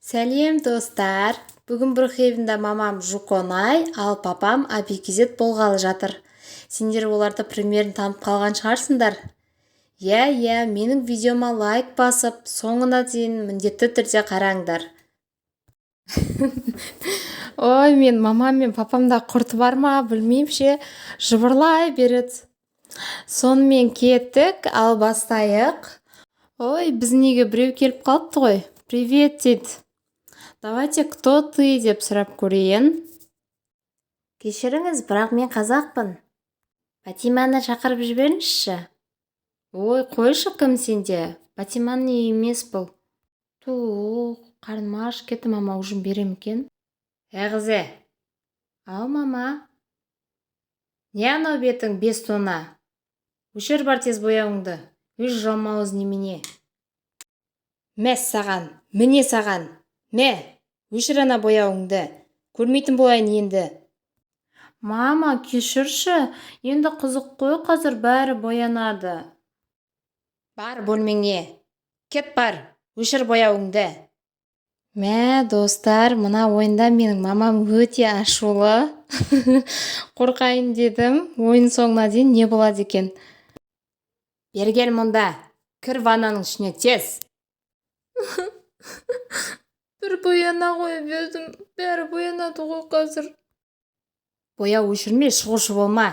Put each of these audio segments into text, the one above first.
Сәлем, достар! Бүгін Брукхейвенда мамам Жуконай, ал папам Абикизет болғалы жатыр. Сендер оларды примерно танып қалған шығарсыңдар. Иә, менің видеома лайк басып, соңына дейін міндетті түрде қараңдар. Ой, мен мамам мен папамда құрты бар ма, білмеймін ше, жыбырлай береді. Сонымен, кеттік, ал бастайық. Ой, біздің үйге біреу келіп қалыпты ғой. «Привет», – дейді. Давайте «Кто ты?» деп сұрап көрейін. Кешіріңіз, бірақ мен қазақпын. Фатиманы шақырып жіберіңізші. Ой, қойшы, кім сенде? Фатиманың үйі емес бұл. Ту, қарным ашып кетті, мама ужин бере ме екен? Әй, қызы! Ау, мама. Не анау бетің бес тона? Өшір, бар, тез бояуыңды. Өй, жалмауыз немене? Мә саған, міне саған. Мә, өшір ана бояуыңды. Көрмейтін болайын енді. Мама, кешірші, енді қызық қой, қазір бәрі боянады. Бар бөлмеңе. Кет, бар, өшір бояуыңды. Мә, достар, мына ойында менің мамам өте ашулы. Қорқайын дедім. Ойын соңына дейін не болады екен? Бері кел мұнда. Кір ваннаның ішіне тез. Бір бояна қойып едім, бәрі боянады ғой қазір. Бояу өшірме, шығушы болма.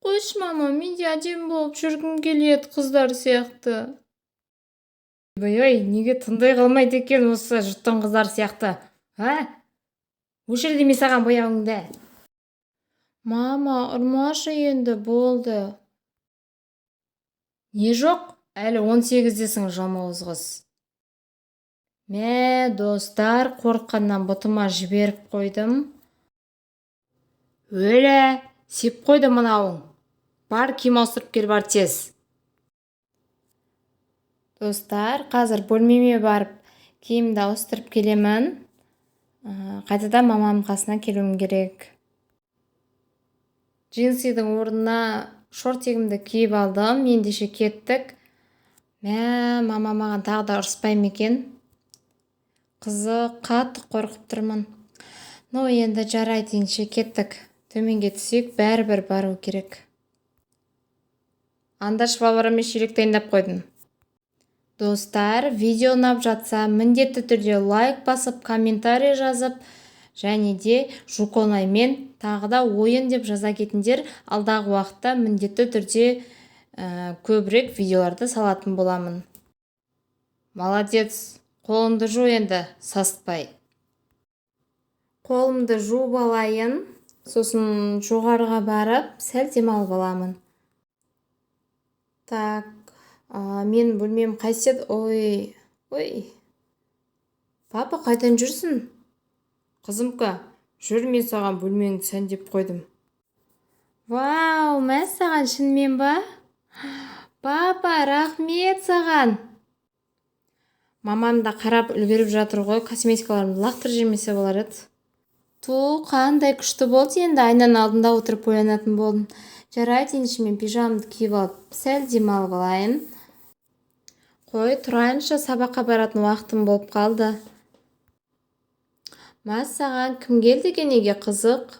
Қойшы, мама, мен де әдемі болып жүргім келеді қыздар сияқты. Ой, неге тыңдай қалмайды екен осы жұрттың қыздары сияқты, а? Өшір демей саған бояуыңды. Мама, ұрмашы енді, болды. Не жоқ, әлі 18-десің, жалмауыз қыз. Мә, достар, қорыққаннан бұтыма жіберіп қойдым. Өлә, сеп қойды мынауың. Бар, киім ауыстырып кел, бар тез. Достар, қазір бөлмеме барып киімді ауыстырып келемін. Қайтадан мамамның қасына келуім керек. Джинсидің орнына шортигімді киіп алдым. Ендеше кеттік. Мә, мама маған тағы да ұрыспай ма екен? Қызы, қатты қорқып тұрмын. Ну, енді жарайды, ендеше кеттік. Төменге түсейік, бәрібір бару керек. Анда швабрамен шелек дайындап қойдым. Достар, видео ұнап жатса, міндетті түрде лайк басып, комментарий жазып және де «Жуконаймен тағы да ойын» деп жаза кетіңдер. Алдағы уақытта міндетті түрде көбірек видеоларды салатын боламын. Молодец, қолыңды жу енді, саспай. Қолымды жуып алайын, сосын жоғарыға барып сәл демалып аламын. Так, менің бөлмем қайсы еді? Ой, ой, папа, қайдан жүрсің? Қызымка, жүр, мен саған бөлмеңді сәндеп қойдым. Вау, мәссаған, шынымен ба? Папа, рахмет саған. Мамам да қарап үлгеріп жатыр ғой, косметикаларымды лақтырып жібермесе болар еді. Ту, қандай күшті болды! Енді айнаның алдында отырып боянатын болдым. Жарайды, ендеше мен пижамамды киіп алып, сәл демалып алайын. Қой, тұрайыншы, сабаққа баратын уақытым болып қалды. Мәссаған, кім келді екен үйге? Қызық.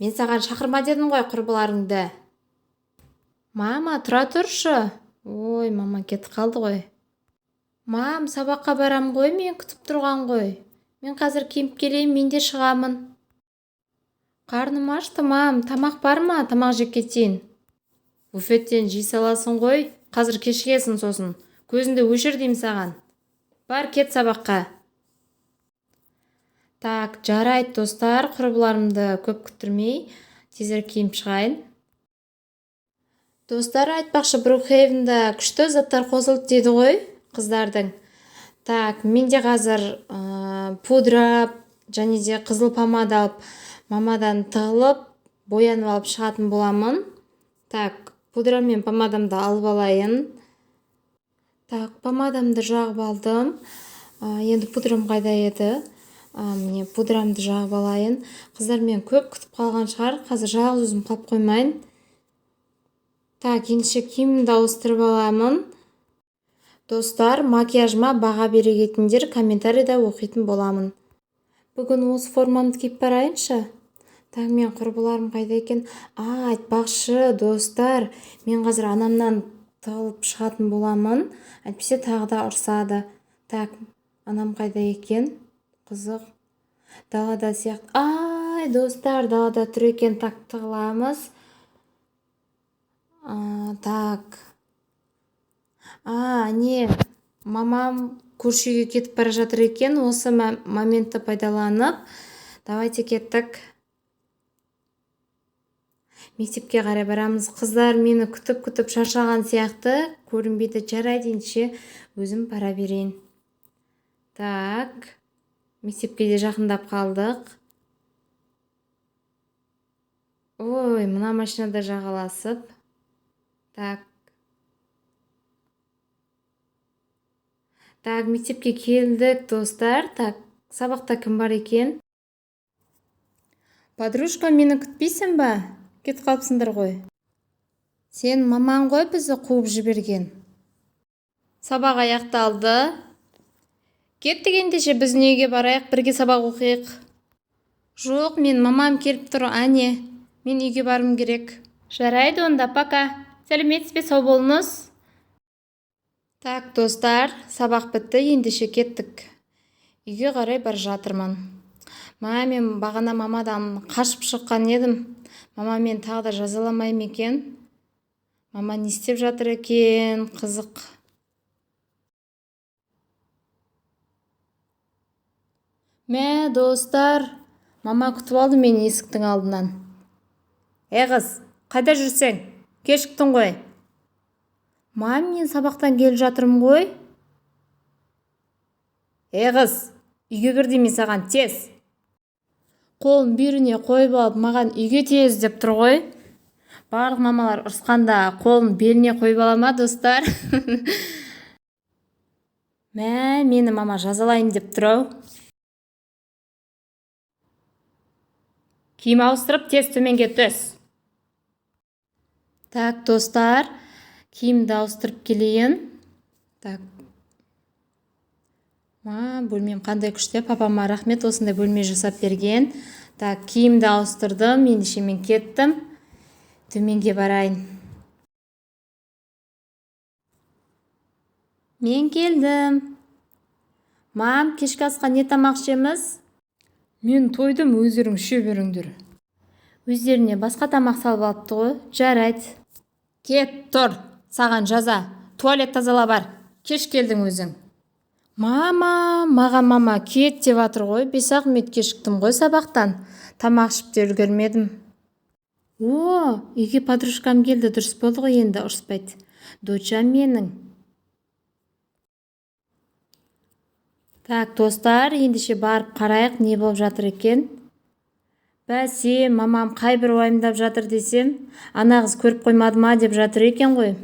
Мен саған шақырма дедім ғой құрбыларыңды. Мама, тұра тұршы. Ой, мама кетіп қалды ғой. Мам, сабаққа барам ғой, мен күтіп тұрған ғой. Мен қазір киініп келейін, мен де шығамын. Қарным ашты, мам, тамақ бар ма? Тамақ жеп кетейін. Буфеттен жей саласың ғой, қазір кешігесің сосын. Көзіңді өшір деймін саған. Бар, кет сабаққа. Так, жарайды, достар, құрбыларымды көп күттірмей, тезірек киініп шығайын. Достар, айтпақшы, Брукхейвенда күшті заттар қосылды дейді ғой қыздардың. Так, мен де қазір пудра және де қызыл помада алып, мамадан тығылып, боянып алып шығатын боламын. Так, пудра мен помадамды алып алайын. Так, помадамды жағып алдым. Енді пудрам қайда еді? Міне, пудрамды жағып алайын. Қыздар мен көп күтіп қалған шығар, қазір жалғыз өзім қалып қоймайын. Так, ендеше киімімді ауыстырып аламын. Достар, макияжыма баға бере кетіңдер, комментарийда оқитын боламын. Бүгін осы формамды киіп барайыншы. Так, мен құрбыларым қайда екен? А, айтпақшы, достар, мен қазір анамнан тығылып шығатын боламын. Әйтпесе тағы да ұрсады. Так, анам қайда екен? Қызық. Далада сияқты. Ай, достар, далада тұр екен. Так, тығыламыз. Так. А, не, мамам көрші үйге кетіп бара жатыр екен. Осы моментті пайдаланып, давайте кеттік. Мектепке қарай барамыз. Қыздар мені күтіп-күтіп шаршаған сияқты, көрінбейді. Жарайды, ендеше өзім бара берейін. Так, мектепке де жақындап қалдық. Ой, мына машинада жағаласып. Так. Так, мектепке келдік, достар. Так, сабақта кім бар екен? Подружка, мені күтпейсің ба? Кетіп қалыпсыңдар ғой. Сен мамаң ғой бізді қуып жіберген. Сабақ аяқталды. Кеттік ендеше біздің үйге барайық, бірге сабақ оқиық. Жоқ, мен мамам келіп тұр, әне. Мен үйге баруым керек. Жарайды онда, пока. Сәлеметсіз бе, сау болыңыз. Так, достар, сабақ бітті, ендеше кеттік. Үйге қарай бара жатырмын. Мама, мен бағана мамадан қашып шыққан едім. Мама мен тағы да жазаламай ма екен? Мама не істеп жатыр екен? Қызық. Мә, достар, мама күтіп алды мені есіктің алдынан. Ей қыз, қайда жүрсең? Кешіктің ғой. Мам, мен сабақтан келіп жатырмын ғой. Ей қыз, үйге кір деймін саған, тез. Қолын бүйіріне қойып алып, маған үйге тез деп тұр ғой. Барлық мамалар ұрысқанда қолын беліне қойып ала ма, достар? Мә, мені мама жазалайын деп тұр-ау. Киім ауыстырып, тез төменге түс. Так, достар, киімді ауыстырып келейін. Так. Ма, бөлмем қандай күшті. Папама рахмет, осындай бөлме жасап берген. Так, киімді ауыстырдым, ендеше мен кеттім. Төменге барайын. Мен келдім. Мам, кешкі асқа не тамақ ішеміз? Мен тойдым, өздерің іше беріңдер. Өздеріне басқа тамақ салып алыпты ғой. Жарайды. Кет, тұр, саған жаза. Туалет тазала бар. Кеш келдің өзің. Мама, маған мама кет деп жатыр ғой. 5-ақ минут кешіктім ғой сабақтан. Тамақ ішіп те үлгермедім. О, үйге подружкам келді, дұрыс болды ғой енді, ұрыспайды. Дочам менің. Так, достар, ендеше барып қарайық, не болып жатыр екен. Бәсе, мамам қай бір уайымдап жатыр десем, ана қыз көріп қоймады ма деп жатыр екен ғой.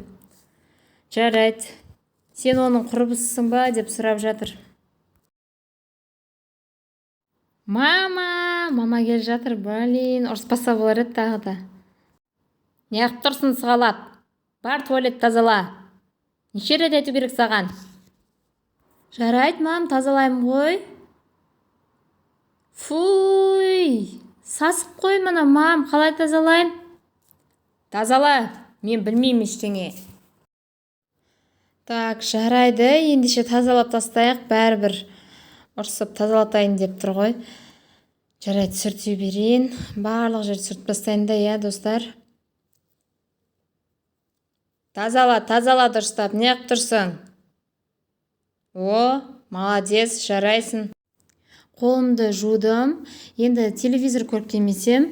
Жарайды. Сен оның құрбысысың ба деп сұрап жатыр. Мама, мама келе жатыр, блин, ұрыспаса болар еді тағы да. Неғып тұрсың сығалап? Бар туалет тазала. Неше рет айту керек саған? Жарайды, мам, тазалаймын ғой. Фуй, сасып қой мына, мам, қалай тазалаймын? Тазала, мен білмеймін ештеңе. Так, жарайды, ендеше тазалап тастайық, бәрібір ұрсып тазалатайын деп тұр ғой. Жарайды, сүрте берейін. Барлық жерді сүртіп тастайын да, иә, достар. Тазала, тазала дұрыстап, неғып тұрсың? О, молодец, жарайсың. Қолымды жудым. Енді телевизор көріп келмесем.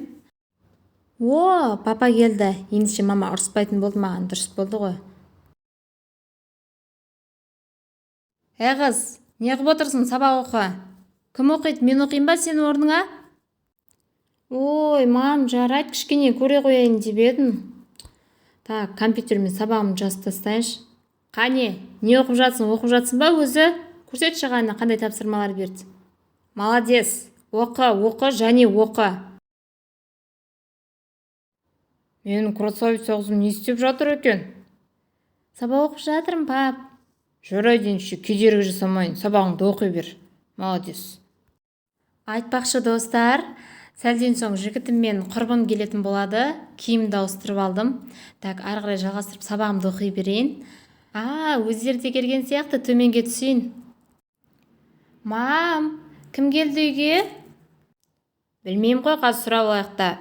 О, папа келді. Ендеше мама ұрыспайтын болды маған, дұрыс болды ғой. Әй қыз, неғып отырсың, сабақ оқы. Кім оқиды, мен оқиын ба сенің орныңа? Ой, мам, жарайды, кішкене көре қояйын деп едім. Так, компьютермен сабағымды жазып тастайыншы. Қане, не оқып жатсың, оқып жатсың ба өзі? Көрсетші қане, қандай тапсырмалар берді. Молодец, оқы, оқы және оқы. Менің красавица қызым не істеп жатыр екен? Сабақ оқып жатырмын, пап. Жарайды ендеше, кедергі жасамайын, сабағыңды оқи бер, молодец. Айтпақшы, достар, сәлден соң жігітім мен құрбым келетін болады. Киімді ауыстырып алдым. Так, ары қарай жалғастырып, сабағымды оқи берейін. А, өздері де келген сияқты. Төменге түсейін. Мам, кім келді үйге? Білмеймін ғой, қазір сұрап алайық та.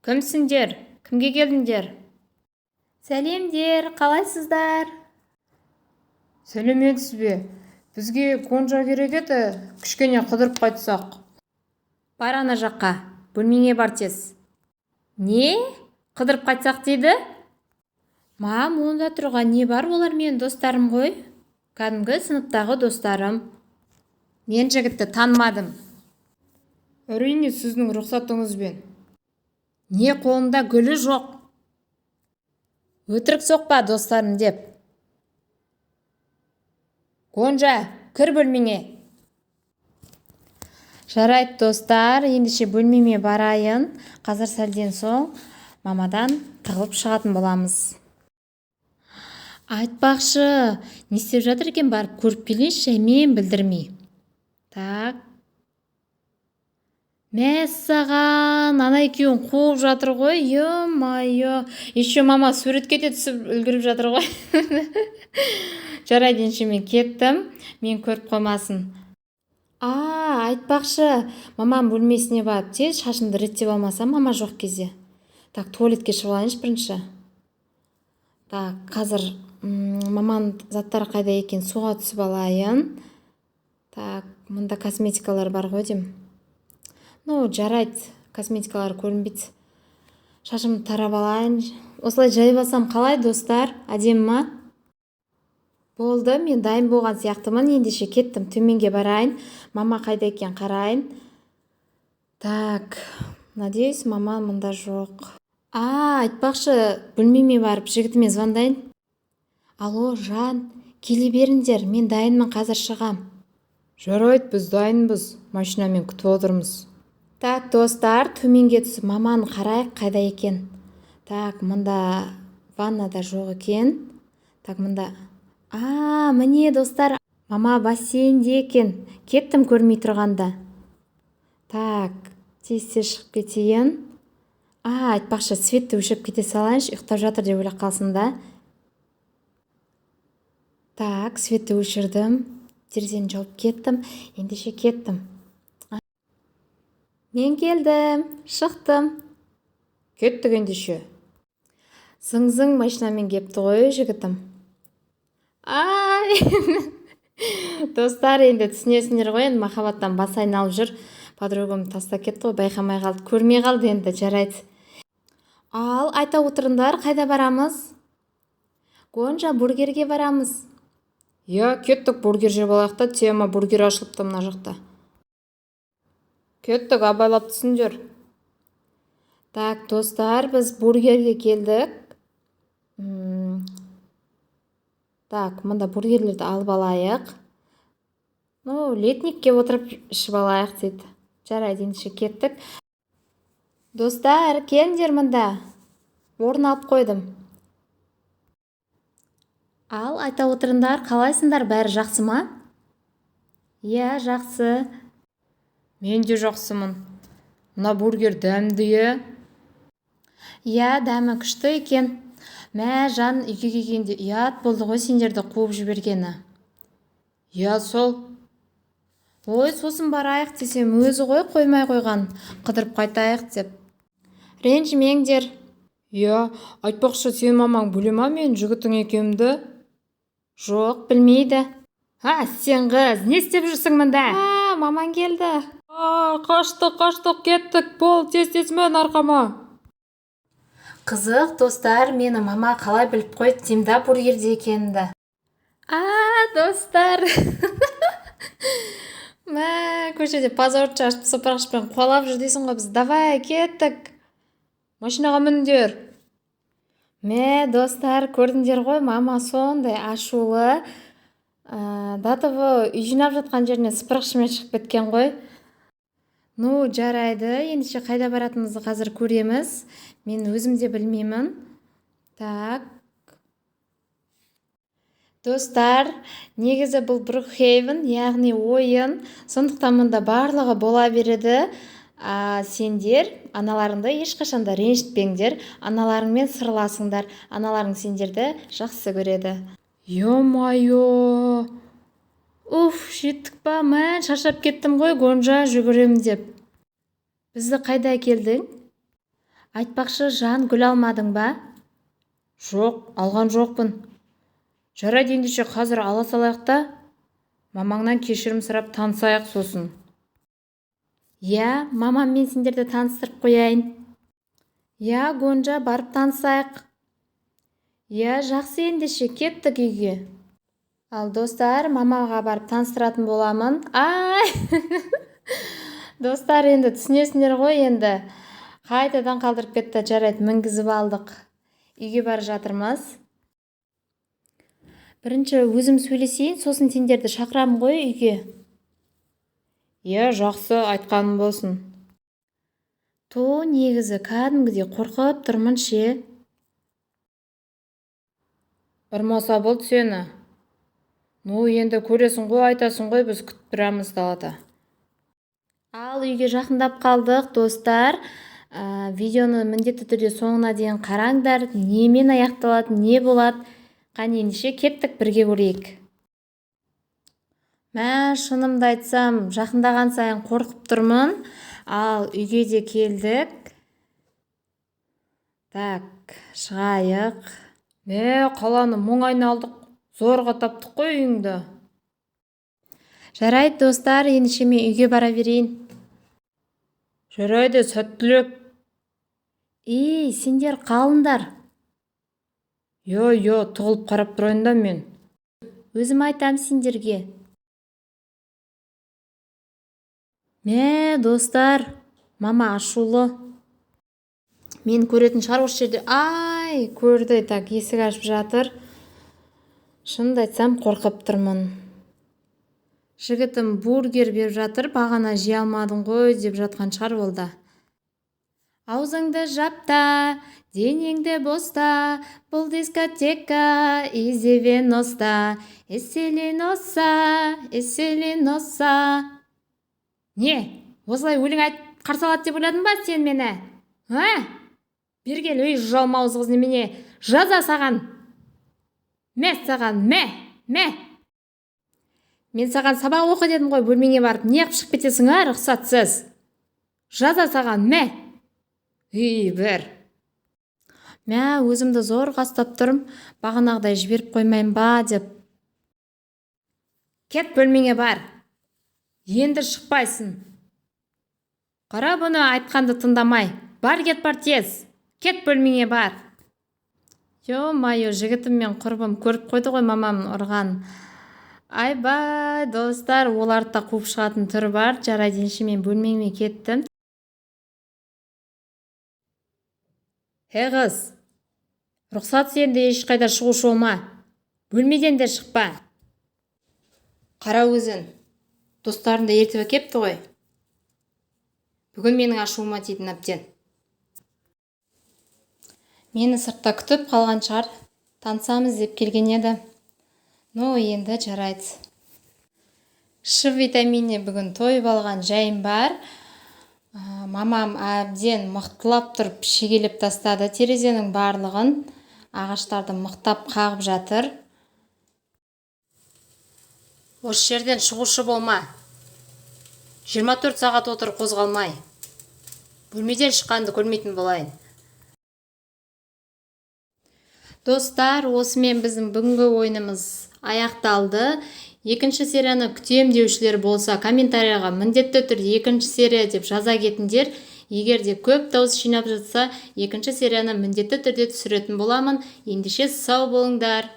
Кімсіңдер? Кімге келдіңдер? Сәлемдер, қалайсыздар? Сәлеметсіз бе? Бізге Гонжа керек еді, кішкене қыдырып қайтсақ. Бар ана жаққа, бөлмеңе бар тез. Не, қыдырып қайтсақ дейді? Мам, онда тұрған не бар? Олар менің достарым ғой, кәдімгі сыныптағы достарым. Мен жігітті танымадым. Әрине, сіздің рұқсатыңызбен. Не, қолында гүлі жоқ? Өтірік соқпа достарым деп. Гонжа, кір бөлмеңе. Жарайды, достар, ендеше бөлмеме барайын. Қазір сәлден соң мамадан тығылып шығатын боламыз. Айтпақшы, не істеп жатыр екен, барып көріп келейінші мен білдірмей. Так, мәссаған, ана екеуін қуып жатыр ғой. Ё-моё, еще мама суретке де түсіп үлгеріп жатыр ғой. Жарайды, ендеше мен кеттім, мен көріп қоймасын. А, айтпақшы, мамам бөлмесіне барып, тез шашымды реттеп алмасам мама жоқ кезде. Так, туалетке шығып алайыншы бірінші. Так, қазір маманың заттары қайда екен, суға түсіп алайын. Так, мында косметикалар бар ғой деймін. Ну, жарайды, косметикалар көрінбейді. Шашымды тарап алайын. Осылай жайып алсам қалай, достар, әдемі ма? Болды, мен дайын болған сияқтымын. Ендеше кеттім, төменге барайын, мама қайда екен қарайын. Так, надеюсь, мама мында жоқ. А, айтпақшы, бөлмеме барып, жігітіме звондайын. Алло, жан, келе беріңдер, мен дайынмын, қазір шығам. Жарайды, біз дайынбыз, машинамен күтіп отырмыз. Так, достар, төменге түсіп, маманы қарайық, қайда екен. Так, мында ваннада жоқ екен. Так, мында. А, міне, достар, мама бассейнде екен. Кеттім көрмей тұрғанда. Так, тез тез шығып кетейін. А, айтпақшы, светті өшіріп кете салайыншы, ұйықтап жатыр деп ойлап қалсын да. Так, светті өшірдім, терезені жауып кеттім. Ендеше кеттім. Мен келдім, шықтым. Кеттік ендеше. Зың зың машинамен кепті ғой жігітім. Ай, достар, енді түсінесіңдер ғой, енді махаббаттан бас айналып жүр. Подругам тастап кетті ғой, байқамай қалды, көрмей қалды енді. Жарайды. Ал, айта отырыңдар, қайда барамыз? Гонжа, бургерге барамыз. Иә, кеттік, бургер жеп алайық та. Тема бургер ашылыпты мына жақта. Кеттік, абайлап түсіңдер. Так, достар, біз бургерге келдік. Так, мында бургерлерді алып алайық. Ну, летникке отырып ішіп алайық дейді. Жарайды, ендеше кеттік. Достар, келіңдер, мында орын алып қойдым. Ал, айта отырыңдар, қалайсыңдар, бәрі жақсы ма? Иә, жақсы. Мен де жақсымын. Мына бургер дәмді, иә? Иә, дәмі күшті екен. Мә, жан, үйге келгенде ұят болды ғой сендерді қуып жібергені. Иә, сол. Ой, сосын барайық десем, өзі ғой қоймай қойған, қыдырып қайтайық деп. Ренжімеңдер. Иә, айтпақшы, сенің мамаң біле ма менің жігітің екенімді? Жоқ, білмейді. А, сен қыз, не істеп жүрсің мында? А, мамаң келді. А, қаштық, қаштық, кеттік, бол, тез тез мін арқама. Қызық, достар, мені мама қалай біліп қойды деймін да, бургерде екенімді. А, достар, мә, көшеде позор шашып, сыпырғышпен қуалап жүр дейсің ғой біз. Давай, кеттік. Машинаға мініңдер. Мә, достар, көрдіңдер ғой, мама сондай ашулы. До того үй жинап жатқан жерінен сыпырғышымен шығып кеткен ғой. Ну, жарайды, ендеше қайда баратынымызды қазір көреміз. Мен өзім де білмеймін. Так. Достар, негізі бұл Брукхейвен, яғни ойын, сондықтан мұнда барлығы бола береді. Сендер аналарыңды ешқашан да ренжітпеңдер, аналарыңмен сырласыңдар, аналарың сендерді жақсы көреді. Ё-моё! Уф, жеттік па, мә, шаршап кеттім ғой, Гонжа жүгірем деп. Бізді қайда әкелдің? Айтпақшы, Жан, гүл алмадың ба? Жоқ, алған жоқпын. Жарайды ендеше, қазір ала салайық та, мамаңнан кешірім сұрап танысайық сосын. Иә, мамаммен сендерді таныстырып қояйын. Иә, Гонжа, барып танысайық. Иә, жақсы ендеше, кеттік үйге. Ал достар, мамаға барып таныстыратын боламын. Ай! Достар, енді түсінесіңдер ғой енді. Қайтадан қалдырып кетті, жарайды, мінгізіп алдық. Үйге бара жатырмыз. Бірінші өзім сөйлесейін, сосын сендерді шақырамын ғой үйге. Иә, жақсы, айтқаным болсын. Ту, негізі кәдімгідей қорқып тұрмын ше. Ұрмаса болды сені. Ну, енді көресің ғой, айтасың ғой, біз күтіп тұрамыз далада. Ал үйге жақындап қалдық, достар. Видеоны міндетті түрде соңына дейін қараңдар. Немен аяқталады, не болады? Қане ендеше, кеттік, бірге көрейік. Мә, шынымды айтсам, жақындаған сайын қорқып тұрмын. Ал үйге де келдік. Так, шығайық. Мә, қаланы мұң айналдық, зорға таптық қой үйіңді. Жарайды, достар, ендеше мен үйге бара берейін. Жарайды, сәттілік. Ей, сендер қалыңдар. Йо, йо, тығылып қарап тұрайын да мен. Өзім айтам сендерге. Мә, достар, мама ашулы. Мен көретін шығар осы жерде. Ай, көрді, так, есік ашып жатыр. Шынымды айтсам, қорқып тұрмын. Жігітім бургер беріп жатыр, бағана жей алмадың ғой деп жатқан шығар ол да. Аузыңды жап та, денеңді боста, бұл дискотека из девяносто, эселеноса, эселеноса. Не, осылай өлең айтып қарсы алады деп ойладың ба сен мені? А? Бері кел, ей, жалмауыз қыз немене, жаза саған. Мә саған, мә, мә. Мен саған сабақ оқы дедім ғой, бөлмеңе барып, не қылып шығып кетесің, а, рұқсатсыз? Жаза саған, мә. Үй, бір. Мә, өзімді зорға ұстап тұрмын, бағанағыдай жіберіп қоймайын ба деп. Кет бөлмеңе бар. Енді шықпайсың. Қара бұны, айтқанды тыңдамай. Бар, кет, бар тез. Кет бөлмеңе бар. Ё-моё, жігітім мен құрбым көріп қойды ғой мамамның ұрған. Айбай, достар, оларды да қуып шығатын түрі бар. Жарайды, ендеше мен бөлмеме кеттім. Ей қыз, рұқсат енді ешқайда шығушы болма. Бөлмеден де шықпа. Қара өзін, достарын да ертіп әкепті ғой. Бүгін менің ашуыма тидің әбден. Мені сыртта күтіп қалған шығар, танысамыз деп келген еді. Ну, енді жарайды. Ш витаминіне бүгін тойып алған жайым бар. Мамам әбден мықтылап тұрып шегелеп тастады терезенің барлығын. Ағаштарды мықтап қағып жатыр. Осы жерден шығушы болма. 24 сағат отыр қозғалмай. Бөлмеден шыққанды көрмейтін болайын. Достар, осымен біздің бүгінгі ойынымыз аяқталды. Екінші серияны күтем деушілер болса, комментарияға міндетті түрде екінші серия деп жаза кетіңдер. Егер де көп дауыс жинап жатса, екінші серияны міндетті түрде түсіретін боламын. Ендеше сау болыңдар.